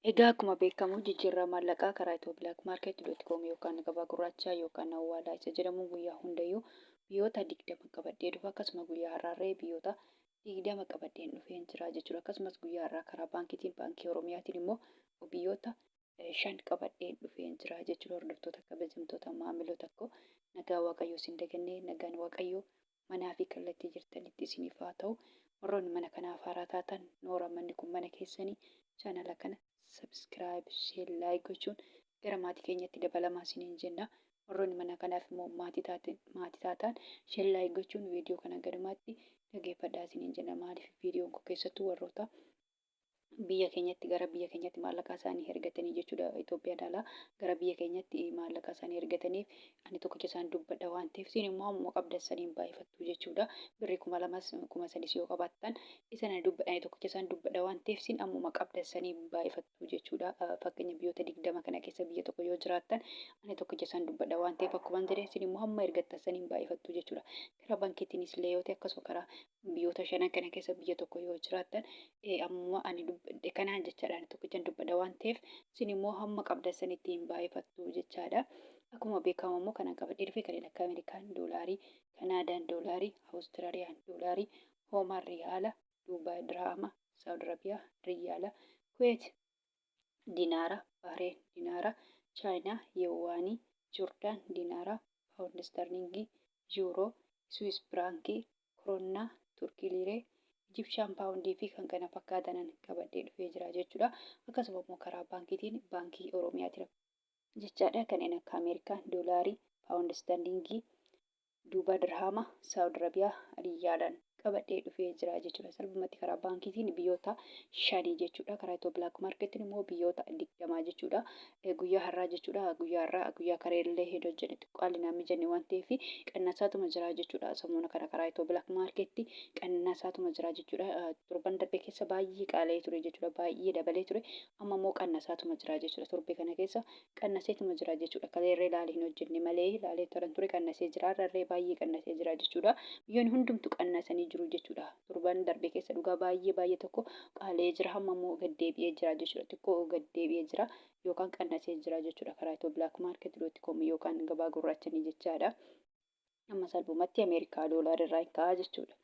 Egaa akkuma beekamu jijjiirraa maallaqaa karaa ethioblakmarket.com yookaan gabaa gurraachaa yookaan awwaalaa isa jedhamu guyyaa hundayyuu biyyoota 20 qabadhee dhufa. Akkasuma guyyaa har'aarree biyyoota 20 qabadheen dhufeen jira jechuudha. Akkasumas guyyaa har'aa karaa baankiitiin baankii Oromiyaatiin immoo biyyoota 5 qabadheen dhufeen jira jechuudha. Hordoftoota kabajamtoota maamiloota koo nagaa Waaqayyoo isin dagannee nagaan Waaqayyoo manaa fi kallattii jirtanitti isiniif haa ta'u. Warroonni mana kanaaf haaraa taatan noora manni kun mana keessanii chaanala kana subscribe, share, like gochuun gara maatii keenyatti dabalamaa isiniin jenna. Warroonni mana kanaaf immoo maatii taate maatii taataan share, like gochuun viidiyoo kana gadumaatti dhageeffadhaa isiniin jenna. Maaliif viidiyoon kun keessattuu warroota biyya keenyatti gara biyya keenyatti maallaqa isaanii ergatanii jechuudha. Itoophiyaan alaa gara biyya keenyatti maallaqa isaanii ergataniif ani tokkicha isaan dubbadha waan ta'eef isin immoo ammuma qabdan saniin baay'ifattu jechuudha. Birrii 2000s 3000s yoo qabaattan isa ani dubbadha ani tokkicha isaan dubbadha waan ta'eef isin ammuma qabdan saniin baay'ifattu jechuudha. Fakkeenya biyyoota 20 kana keessa biyya tokko yoo jiraattan ani tokkicha isaan dubbadha waan ta'eef akkuma jedhe isin immoo hamma ergattan saniin baay'ifattu jechuudha. Karaa baankiitiinis illee yoo ta'e akkasuma karaa biyyoota shanan kana keessa biyya tokko yoo jiraattan ammuma ani dubbadhe kanaan jechaadha. Ani tokkichan dubbadha waan ta'eef isin immoo hamma qabdan sanitti hin baay'ifattu jechaadha. Akkuma beekamu immoo kanan qabadhee dhufe kanneen akka Ameerikaan doolaarii, Kanaadaan doolaarii, Awustiraaliyaan doolaarii, Hoomaan riyaala, Duubaay dirhaama, Saawud Arabiyaa riyaala, Kuweet dinaara, Bahreen dinaara, Chaayinaa yewaanii, Jordaan dinaara, Paawundi Istarliingii, Yuuroo, Iswiis Firaankii, Koronnaa, Turkii Liiree, Ijibshaan Paawundii fi kan kana fakkaatanan qabadhee dhufee jira jechuudha. Akkasuma immoo karaa baankiitiin baankii Oromiyaatiin jechaadha kanneen akka Ameerikaan doolaarii, Paawundi Istarliingii, Duuba Dirhaama, Saawud Arabiyaa Riyyaalaan qabadhee dhufee jira jechuudha. Salphumatti karaa baankiitiin biyyoota shanii jechuudha. Karaa Itiyoo Bilaak Maarkeetiin immoo biyyoota 20 jechuudha. Guyyaa har'aa jechuudha. Guyyaa har'aa guyyaa kareellee hin hojjenne xiqqaalli naan mijanne waan ta'eef qannasaatuma jira jechuudha. Samoona kana karaa Itiyoo Bilaak Maarkeetti qannasaatuma jira jechuudha. Torban darbe keessa baay'ee qaala'ee ture jechuudha. Baay'ee dabalee ture. Amma immoo qannasaatuma jira jechuudha. Torbee kana keessa qannaseetuma jira jechuudha. Kaleerree ilaalee hin hojjenne malee ilaalee toran ture qannasee jira. Har'arree baay'ee qannasee jira jechuudha. Biyyoonni hundumtu qannasanii jiru jechuudha. Torban darbe keessa dhugaa baay'ee baay'ee tokko qaala'ee jira. Hamma immoo gad deebi'ee jira jechuudha. Xiqqoo gad deebi'ee jira yookaan qannasee jira jechuudha. Karaa itoo black market dot com yookaan gabaa gurraachanii jechaadha. Amma salphumatti Ameerikaa doolaar irraa hin ka'a jechuudha.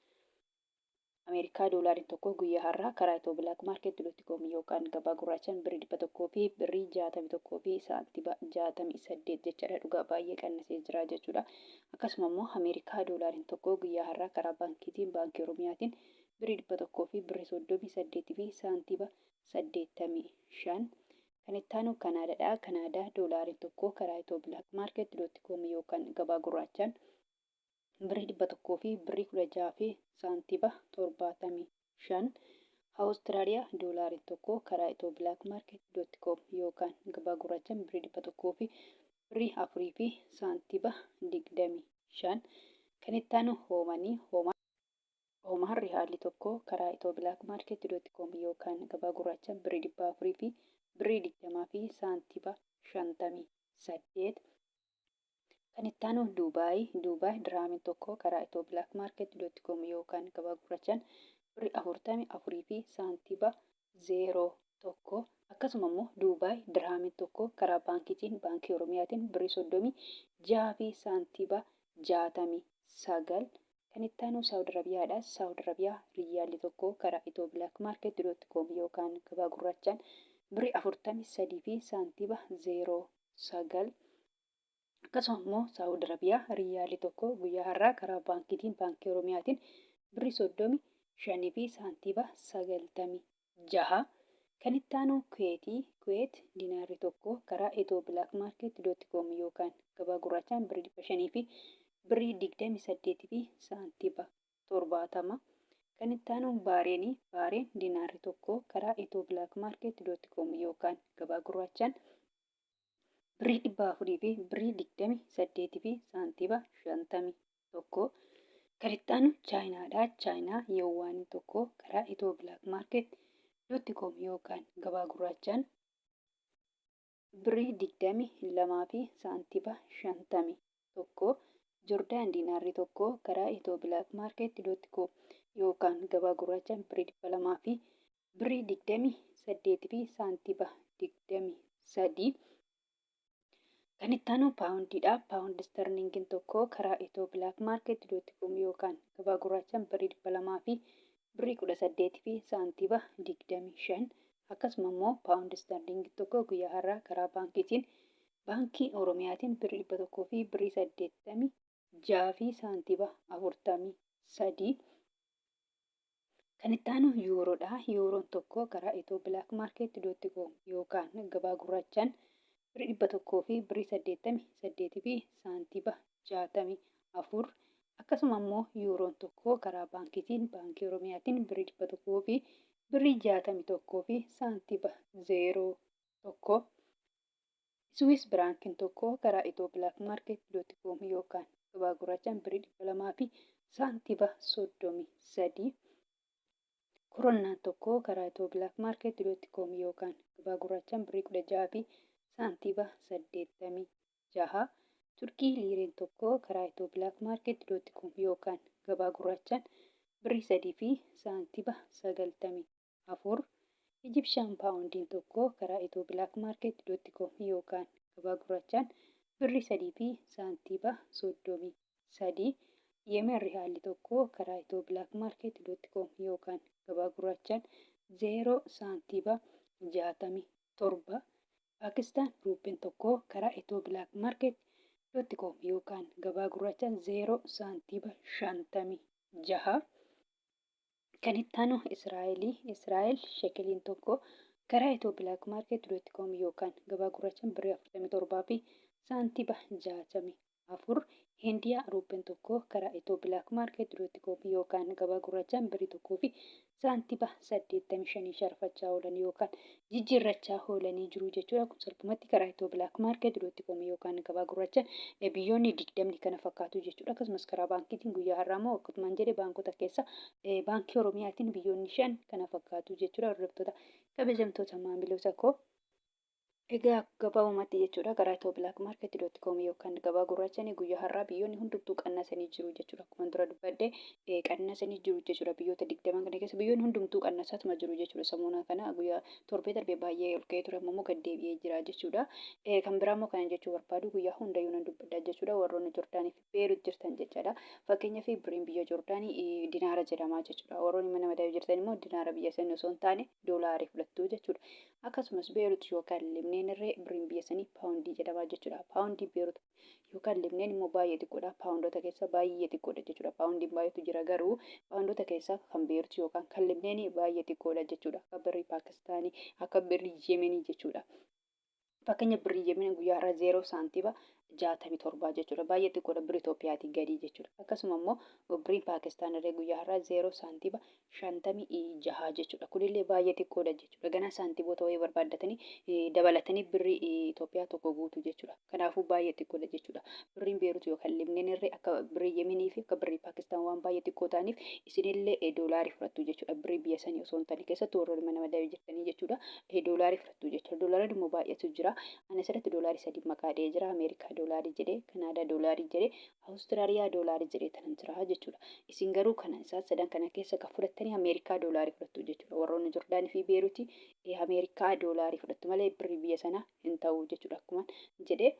Ameerikaa doolaariin tokko guyyaa har'aa karaa ethioblakmarket.com yookaan gabaa gurraachaan birrii 100 fi birrii 61 fi saantiba 68 jechaadha. Dhugaa baay'ee qannasee jira jechuudha. Akkasuma immoo Ameerikaa doolaariin tokko guyyaa har'aa karaa baankiitiin baankii Oromiyaatiin birrii 100 fi birrii 38 fi saantiba 85. Kan itti aanu Kanaadaadha. Kanaadaa doolaariin tokko karaa ethioblakmarket.com yookaan gabaa gurraachaan birrii 100 fi birrii 16 fi saantiba 75. Awustiraaliyaa doolaariin tokko karaa ethioblakmarket.com yookaan gabaa gurraachaan birrii 100 fi birrii 4 fi saantiba 25. Kan itti aanu Hoomanii Hoomaa Hoomaan rihaalli tokko karaa ethioblakmarket.com yookaan gabaa gurraachaan birrii 400 fi birrii 20 fi saantiba 58. Kan itti aanu Duubaay, Duubaay dirhaamiin tokko karaa ethioblakmarket.com yookaan gabaa gurrachaan birrii 44 fi saantiba 01. Akkasuma immoo Duubaay dirhaamiin tokko karaa baankiitiin baankii Oromiyaatiin birrii 36 fi saantiba 69. Kan itti aanu Saawud Arabiyaadha. Saawud Arabiyaa riyyaalli tokko karaa ethioblakmarket.com yookaan gabaa gurraachaan birrii 43 fi saantiba 09. Akkasuma immoo Saa'ud Arabiyaa Riyyaalli tokko guyyaa har'aa karaa baankiitiin Baankii Oromiyaatiin birrii 35 fi saantiiba 96. Kan itti aanu Kuweetii, Kuweet dinaarri tokko karaa ethioblakmarket.com yookaan gabaa gurraachaan birrii 500 fi birrii 28 fi saantiiba 70. Kan itti aanu Baareenii, Baareen dinaarri tokko karaa ethioblakmarket.com yookaan gabaa gurraachaan birrii 400 fi birrii 28 fi saantiba 51. Kan itti aanu Chaayinaadha. Chaayinaa yeewwaanii tokko karaa Itiyoo Bilaak Maarkeet dootti koom yookaan gabaa gurraachaan birrii 22 fi saantiba 51. Jordaan diinaarri tokko karaa Itiyoo Bilaak Maarkeet dootti koom yookaan gabaa gurraachaan birrii 200 fi birrii 28 fi saantiba 23. Kan itti aanu paawundiidha. Paawundi istarliingiin tokko karaa Itiyoo Bilaak Maarkeet dootti koom yookaan gabaa gurraachaan birrii 200 fi birrii 18 fi saantiiba 25. Akkasuma immoo paawundi istarliingiin tokko guyyaa har'aa karaa baankiitiin Baankii Oromiyaatiin birrii 100 fi birrii 86 fi saantiiba 43. Kan itti aanu Yuuroodha. Yuuroon tokko karaa Itiyoo Bilaak Maarkeet dootti koom yookaan gabaa gurraachaan birrii 100 fi birrii 88 fi saantiiba 64. Akkasuma immoo Yuuroon tokko karaa baankiitiin Baankii Oromiyaatiin birrii 100 fi birrii 61 fi saantiiba 01. Siwiis Biraankiin tokko karaa Itiyoo Bilaak Maarkeet dootti koom yookaan gabaa gurraachaan birrii 200 fi saantiiba 33. Koronnaan tokko karaa Itiyoo Bilaak Maarkeet dootti koom yookaan gabaa gurraachaan birrii 16 fi saantiiba 86. Turkii liireen tokko karaa Itiyoo Bilaak Maarkeet dootti koom yookaan gabaa gurraachaan birrii 3 fi saantiiba 94. Ijibshaan Paawundiin tokko karaa Itiyoo Bilaak Maarkeet dootti koom yookaan gabaa gurraachaan birrii 3 fi saantiiba 33. Yemen Rihaalli tokko karaa Itiyoo Bilaak Maarkeet dootti koom yookaan gabaa gurraachaan 0 saantiiba 67. Paakistaan Ruuppin tokko karaa Itiyoo Bilaak Maarkeet dootti koom yookaan gabaa gurraachaan 0 saantiiba 56. Kan itti aanu Israa'eli. Israa'el shekeliin tokko karaa Itiyoo Bilaak Maarkeet dootti koom yookaan gabaa gurraachaan birrii 47 fi saantiba 64. Hindiyaa ruuppeen tokko karaa Itiyoo Bilaak Maarkeet dootti koom yookaan gabaa gurraachaan birrii 1 fi saantiba 85 sharafachaa oolan yookaan jijjiirrachaa oolanii jiru jechuudha. Kun salphumatti karaa Itiyoo Bilaak Maarkeet dootti koom yookaan gabaa gurraachaan biyyoonni 20 kana fakkaatu jechuudha. Akkasumas karaa baankiitiin guyyaa har'aa immoo akkumaan jedhe baankota keessa Baankii Oromiyaatiin biyyoonni 5 kana fakkaatu jechuudha. Hordoftoota kabajamtoota maamiloota koo. Egaa gabaabumatti jechuudha karaa Itiyoo Bilaak Maarkeet dootti koom yookaan gabaa gurraachaan guyyaa har'aa biyyoonni hundumtuu qannasanii jiru jechuudha. Akkuma dura dubbadhe qannasanii jiru jechuudha. Biyyoota 20 kana keessa biyyoonni hundumtuu qannasaatuma jiru jechuudha. Samoona kana guyyaa torbee darbe baay'ee ol ka'ee ture, amma immoo gad deebi'ee jira jechuudha. Kan biraa immoo kanan jechuu barbaadu guyyaa hundayyuu nan dubbadha jechuudha. Warroonni Jordaanii fi Beerut jirtan jechaadha. Fakkeenyaaf birriin biyya Jordaanii dinaara jedhama jechuudha. Warroonni mana madabii jirtan immoo dinaara biyya sanii osoo hin taane doolaarii fudhattu jechuudha. Akkasumas Beerut yookaan Libneen irree birriin biyya sanii paawundii jedhama jechuudha. Paawundii Beerut yookaan Libneen immoo baay'ee xiqqoodha. Paawundoota keessa baay'ee xiqqoodha jechuudha. Paawundiin baay'eetu jira, garuu paawundoota keessaa kan Beerut yookaan kan Libneenii baay'ee xiqqoodha jechuudha. Akka birrii Paakistaanii, akka birrii Yemenii jechuudha. Fakkeenya birrii Yemenii guyyaa har'aa 0 saantiba 67 jechuudha. Baay'ee xiqqoodha, birrii Itoophiyaatii gadii jechuudha. Akkasuma immoo birriin Paakistaan irree guyyaa har'aa 0 saantiba 56 jechuudha. Kunillee baay'ee xiqqoodha jechuudha. Ganaa saantiboota wayii barbaaddatanii dabalatanii birrii Itoophiyaa tokko guutu jechuudha. Kanaafuu baay'ee xiqqoodha jechuudha. Birriin Beerut yookaan Libneen irree akka birrii Yemenii fi akka birrii Paakistaan waan baay'ee xiqqoo ta'aniif isinillee doolaarii fudhattu jechuudha. Birrii biyya sanii osoo hin taane, keessattuu warroonni mana madabii jirtanii jechuudha. Doolaarii fudhattu jechuudha. Doolaariin immoo baay'eetu jira. Ani asirratti doolaarii sadii maqaa dha'ee jira. Ameerikaa doolaarii jedhee, Kanaadaa doolaarii jedhee, Awustiraaliyaa doolaarii jedhee tanan jira jechuudha. Isin garuu kana isaan sadan kana keessa kan fudhattanii Ameerikaa doolaarii fudhattu jechuudha. Warroonni Jordaanii fi Beeruutii Ameerikaa doolaarii fudhattu malee birrii biyya sanaa hin ta'u jechuudha. Akkuma jedhee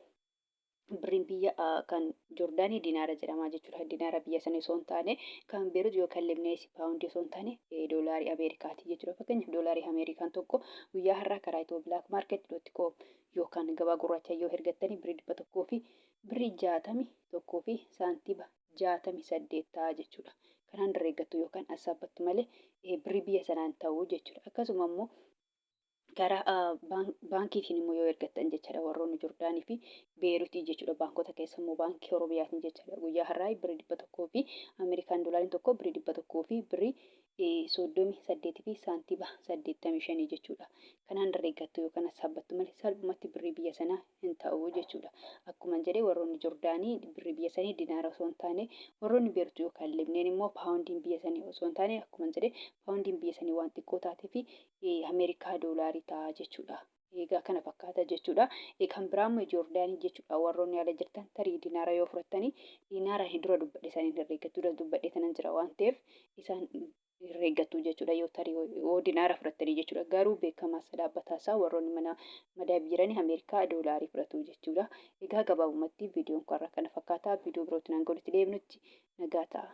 birriin biyya kan Jordaanii dinaara jedhama jechuudha. Dinaara biyya sana osoo hin taane, kan Beerut yookaan Libnees paawundii osoo hin taane doolaarii Ameerikaati jechuudha. Fakkeenyaaf doolaarii Ameerikaan tokko guyyaa har'aa karaa Itiyoo Bilaak Maarkeet dootti koom yookaan gabaa gurraacha yoo ergattanii birrii 100 fi birrii 61 fi saantiba 68 ta'a jechuudha. Kanaan herreeggattu yookaan assaabbattu malee birrii biyya sanaan ta'u jechuudha. Akkasuma immoo karaa baankiitiin immoo yoo ergattan jechaadha, warroonni Jordaanii fi Beerutii jechuudha. Baankota keessa immoo Baankii Oromiyaatiin jechaadha. Guyyaa har'aa birrii 100 fi Ameerikaan doolaariin tokko birrii 100 fi birrii 38 fi saantiba 85 jechuudha. Kanaan herreeggattu yookaan assaabbattu malee salphumatti birrii biyya sanaa hin ta'u jechuudha. Akkuma jedhe warroonni Jordaanii birrii biyya sanii dinaara osoo hin taane, warroonni Beerut yookaan Libneen immoo paawundiin biyya sanii osoo hin taane, akkuma jedhe paawundiin biyya sanii waan xiqqoo taatee fi Ameerikaa doolaarii ta'a jechuudha. Egaa kana fakkaata jechuudha. Kan biraa immoo Joordaanii jechuudha. Warroonni ala jirtan tarii dinaara yoo fudhattanii dinaara hin dura dubbadhe isaaniin herreeggattu, dura dubbadhe tanan jira waan ta'eef isaan herreeggattu jechuudha yoo tarii yoo dinaara fudhattanii jechuudha. Garuu beekamaa isa dhaabbataa isaa warroonni mana madaamii jiranii Ameerikaa doolaarii fudhatu jechuudha. Egaa gabaabumatti viidiyoon kun har'a kana fakkaata. Viidiyoo birootiin hanga walitti deebinutti nagaa ta'a.